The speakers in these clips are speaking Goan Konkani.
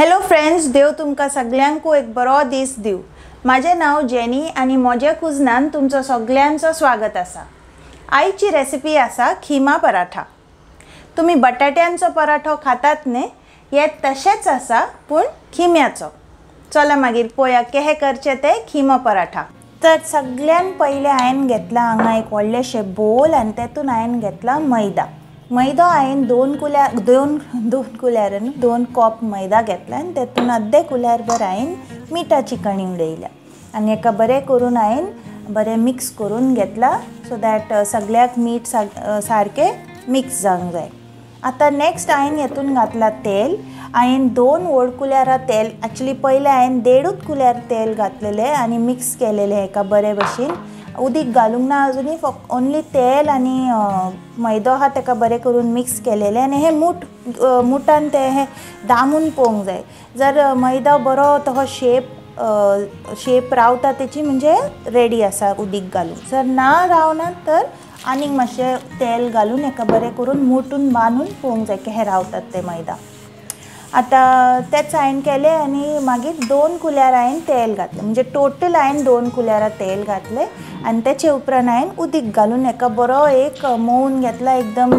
हॅलो फ्रेंड्स, देव तुमकां सगळ्यांकू एक बरो दीस दिव। म्हाजें नांव जेनी आनी म्हज्या कुजनान तुमचो सगळ्यांचो स्वागत आसा। आयची रेसिपी आसा खिमा पराठा। तुमी बटाट्यांचो पराठो खातात न्ही, हे तशेंच आसा पूण खिम्याचो। चला मागीर पळोवया कशें करचें तें खिमा पराठा। तर सगळ्यान पयलें हांवें घेतला हांगा एक व्हडलेशें बोल आनी तेतून हांवें घेतला मैदा। मैदा हांवें दोन कुल्यार दोन कप मैदा घेतला आनी तेतून अर्दे कुल्यार भर हांवें मिठाची कणी उडयल्या आनी एका बरें करून हांवें बरें मिक्स करून घेतला सो that सगळ्याक मीठ सारकें मिक्स जावंक जाय। आतां नेक्स्ट हांवें हेतून घातला तेल। हांवें दोन व्हड कुल्यारां तेल, एक्चुली पयलें हांवें देडूच कुल्यार तेल घातलेलें आनी मिक्स केलेलें एका बरे भशेन। उदीक घालूंक ना अजुनूय, फक्त ओन्ली तेल आनी मैदो आहा तेका बरें करून मिक्स केलेलें आनी हें मुठान तें हें दामून पळोवंक जाय। जर मैदा बरो तो शेप रावता तेची म्हणजे रेडी आसा उदीक घालून। जर ना रावना तर आनीक मातशें तेल घालून एका बरें करून मुठून बांदून पळोवंक जाय कशें रावतात ते मैदा। आतां तेच हांवें केलें आनी मागीर दोन कुल्यार हांवें तेल घातलें, म्हणजे टोटल हांवें दोन कुल्यारां तेल घातलें आनी तेचे उपरांत हांवें उदीक घालून एका बरो एक मोवून घेतला, एकदम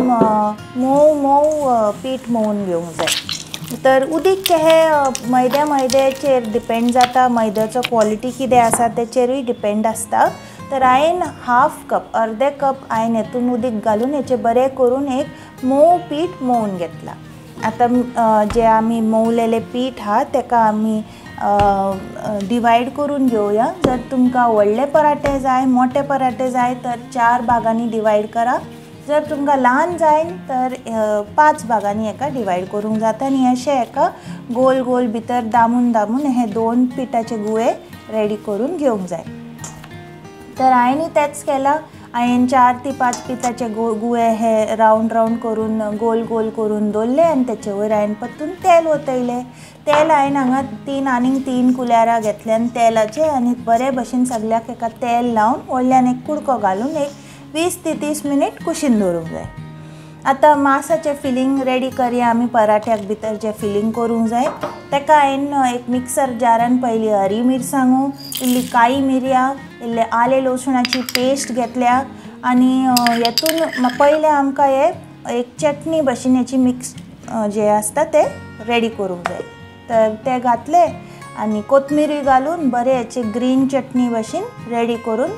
मोव मोव पीठ मोवून घेवंक जाय। तर उदीक कशें मैद्या मैद्याचेर डिपेंड जाता, मैद्याचो क्वॉलिटी कितें आसा तेचेरूय डिपेंड आसता। तर हांवें हाफ कप, अर्दे कप हांवें हेतून उदीक घालून हेचें बरें करून एक मोव पीठ मोवून घेतलां। आतां जें आमी मोवलेलें पीठ आहा तेका आमी डिवायड करून घेवया। जर तुमकां व्हडले पराठे जाय, मोठे पराठे जाय तर 4 भागांनी डिवायड करा, जर तुमकां ल्हान जाय तर 5 भागांनी हेका डिवायड करूंक जाता। आनी अशें हेका गोल गोल भितर दामून दामून हे दोन पिठाचे गुळे रेडी करून घेवंक जाय। तर हांवें तेंच केलां। हांवें 4 ते 5 पिठाचे गुळे हे रावंड रावंड करून गोल गोल करून दवरले आनी तेचे वयर हांवें परतून तेल ओतयलें। तेल हांवें हांगा आनीक 3 कुल्यारां घेतले आनी तेलाचें आनी बरे भशेन सगळ्याक एका तेल लावन व्हडल्यान एक कुडको घालून एक 20 ते 30 मिनीट कुशीन दवरूंक जाय। आतां मासाचें फिलींग रेडी करया आमी। पराठ्याक भितर जें फिलींग करूंक जाय तेका हांवें एक मिक्सर जारान पयली हरी मिरसांगो, इल्ली काळी मिरयां, इल्ले आले लसुणाची पेस्ट घेतल्या आनी हेतून पयलें आमकां हे एक चटणी भशेन हेची मिक्स जें आसता तें रेडी करूंक जाय। तर तें घातलें आनी कोथमिरी घालून बरें हेची ग्रीन चटणी भशेन रेडी करून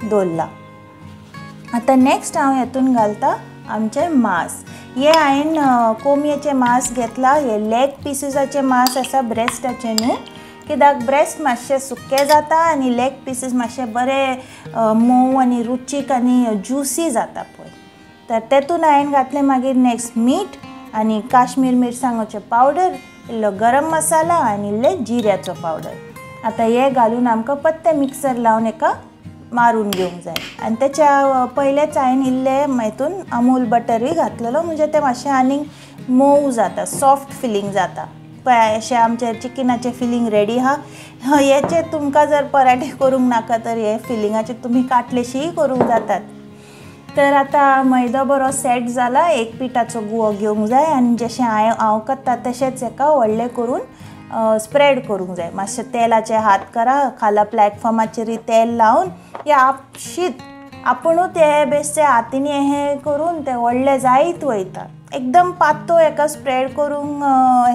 दवरलां। आतां नेक्स्ट हांव हेतून घालता आमचें मांस। हें हांवें कोंबयेचें मांस घेतलां, हे लेग पिसीसाचें मांस आसा, ब्रेस्टाचें न्हू, कित्याक ब्रेस्ट मातशें सुकें जाता आनी लेग पिसीस मातशें बरें मोव आनी रुचीक आनी ज्युसी जाता पळय। तर तेतून हांवें घातलें मागीर नेक्स्ट मीठ आनी काश्मीर मिरसांगोचें पावडर, इल्लो गरम मसाला आनी इल्लें जिऱ्याचो पावडर। आतां हें घालून आमकां पत्ते मिक्सर लावन एका मारून घेवंक जाय। आनी तेच्या पयलेंच हांवें इल्लें हेतून अमूल बटरूय घातलेलो, म्हणजे तें मातशें आनीक मोव जाता, सॉफ्ट फिलींग जाता। पळय अशें आमचें चिकनाचें फिलींग रेडी आहा। हेचें तुमकां जर पराठे करूंक नाका तर हे फिलिंगाचे तुमी काटलेशीय करूंक जातात। तर आतां मैदो बरो सेट जाला, एक पिठाचो गुवो घेवंक जाय आनी जशें हांव करता तशेंच हेका व्हडलें करून स्प्रेड करूंक जाय। मातशें तेलाचे हात करा, खाला प्लॅटफॉर्माचेरूय तेल लावन या आपशीत आपुणूच हे बेश्टे हातींनी हें करून तें व्हडलें जायत वयता। एकदम पातळ हेका स्प्रेड करूंक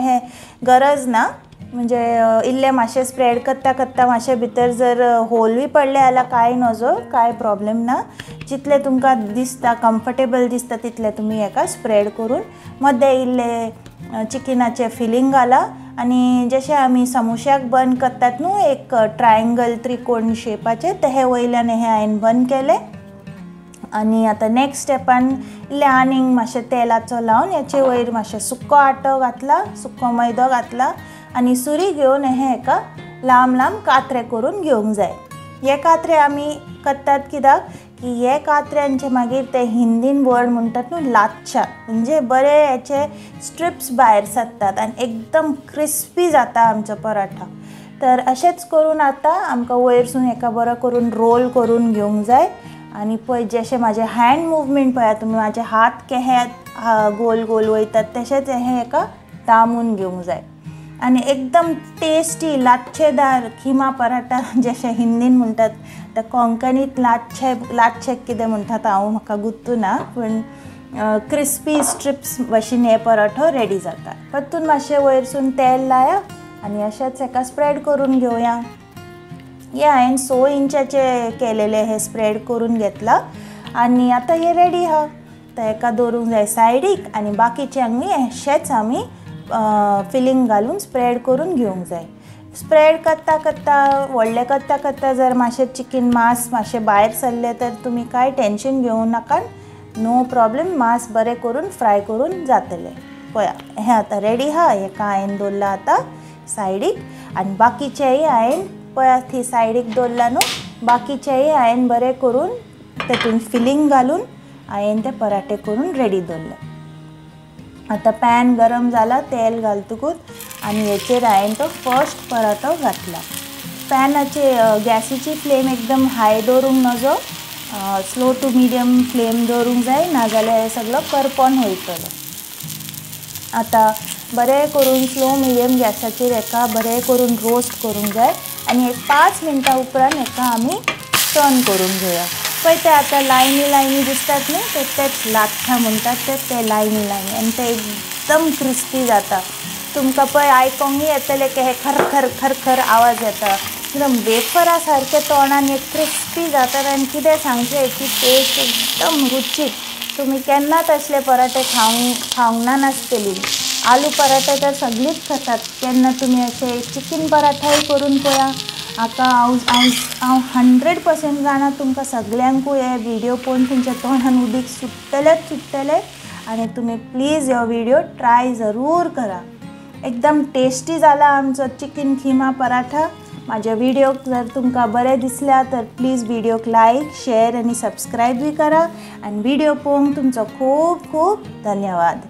हें गरज ना, म्हणजे इल्लें मातशें स्प्रेड करता करता मातशें भितर जर होलूय पडलें जाल्यार कांय नजो, कांय प्रॉब्लेम ना। जितलें तुमकां दिसता कम्फर्टेबल दिसता तितलें तुमी हेका स्प्रेड करून मदें इल्लें चिकनाचें फिलींग घाला। आनी जशें आमी समोश्याक बंद करतात न्हू एक ट्रायंगल त्रिकोण शेपाचें, तें वयल्यान हें हांवें बंद केलें। आनी आतां नेक्स्ट स्टेपान इल्लें आनीक मातशें तेलाचो लावन हेचे वयर मातशें सुको आटो घातला, सुको मैदो घातला आनी सुरी घेवन हें हेका लांब लांब कात्रे करून घेवंक जाय। हे कात्रे आमी करतात कित्याक की हे कात्र्यांचे मागीर ते हिंदीन वर्ड म्हणटात न्हू लाच्छा, म्हणजे बरे हेचे स्ट्रिप्स भायर सरतात आनी एकदम क्रिस्पी जाता आमचो पराठा। तर अशेंच करून आतां आमकां वयरसून हेका बरो करून रोल करून घेवंक जाय। आनी पळय जशें म्हाजें हँड मुवमेंट पळयात तुमी, म्हाजे हात कशे गोल गोल वयतात तशेंच हें हेका दामून घेवंक जाय। आनी एकदम टेस्टी लाच्छेदार खिमा पराठा जशें हिंदीन म्हणटात तर कोंकणीत लाच्छे कितें म्हणटात हांव म्हाका गुत्तू ना, पूण क्रिस्पी स्ट्रिप्स भशेन हे पराठो रेडी जाता। परतून मातशें वयरसून तेल लाया आनी अशेंच हेका स्प्रेड करून घेवया। हे हांवें 6 इंचाचे केलेले हे स्प्रेड करून घेतला आनी आतां हे रेडी आहा। तर हेका दवरूंक जाय सायडीक आनी बाकीचे आमी अशेंच आमी फिलिंग घालून स्प्रेड करून घेवंक जाय। स्प्रेड करता करता व्हडलें करता करता जर मातशें चिकन मांस मातशें भायर सरलें तर तुमी कांय टेंशन घेवं नाका, नो प्रॉब्लम, मांस बरें करून फ्राय करून जातलें। पळया हें आतां रेडी आहा। हेका हांवें दवरलां आतां सायडीक आनी बाकीचेय हांवें पळया थंय सायडीक दवरलां न्हू, बाकीचेय हांवें बरें करून तेतून फिलिंग घालून हांवें ते पराठे करून रेडी दवरले। आतां पॅन गरम जाला, तेल घालतकूच आनी हेचेर हांवें तो फर्स्ट पराठो घातला। पॅनाचे गॅसीची फ्लेम एकदम हाय दवरूंक नजो, स्लो टू मिडियम फ्लेम दवरूंक जाय, नाजाल्यार हे सगळो करपोन वयतलो। आतां बरें करून स्लो मिडियम गॅसाचेर हेका बरें करून रोस्ट करूंक जाय आनी एक 5 मिनटां उपरांत हेका आमी टर्न करून घेवया। पळय ते आतां लायनी लायनी दिसतात न्ही, ते तेच लाठ्ठा म्हणटात ते ते लायनी लायनी आनी ते एकदम क्रिस्पी जाता। तुमकां पळय आयकोंकय येतलें की हे खरखर खरखर आवाज येता, एकदम वेफरा सारके तोंडान एक क्रिस्पी जातात आनी कितें सांगचें हेची टेस्ट एकदम रुचीक। तुमी केन्नाच असले पराठे खावंक ना नासतली। आलू पराठे तर सगळींच खातात, केन्ना तुमी अशे चिकन पराठाय करून पळया। आतां हांव हांव 100% जाणा तुमकां सगळ्यांकूय हे व्हिडियो पळोवन तुमच्या तोंडान उदीक सुट्टलेंच सुट्टलें आनी तुमी प्लीज हो व्हिडियो ट्राय जरूर करा। एकदम टेस्टी जाला आमचो चिकन खिमा पराठा। म्हाज्या व्हिडियोक जर तुमकां बरें दिसल्या तर प्लीज व्हिडियोक लायक, शेर आनी सबस्क्रायबूय करा आनी व्हिडियो पळोवंक तुमचो खूब खूब धन्यवाद।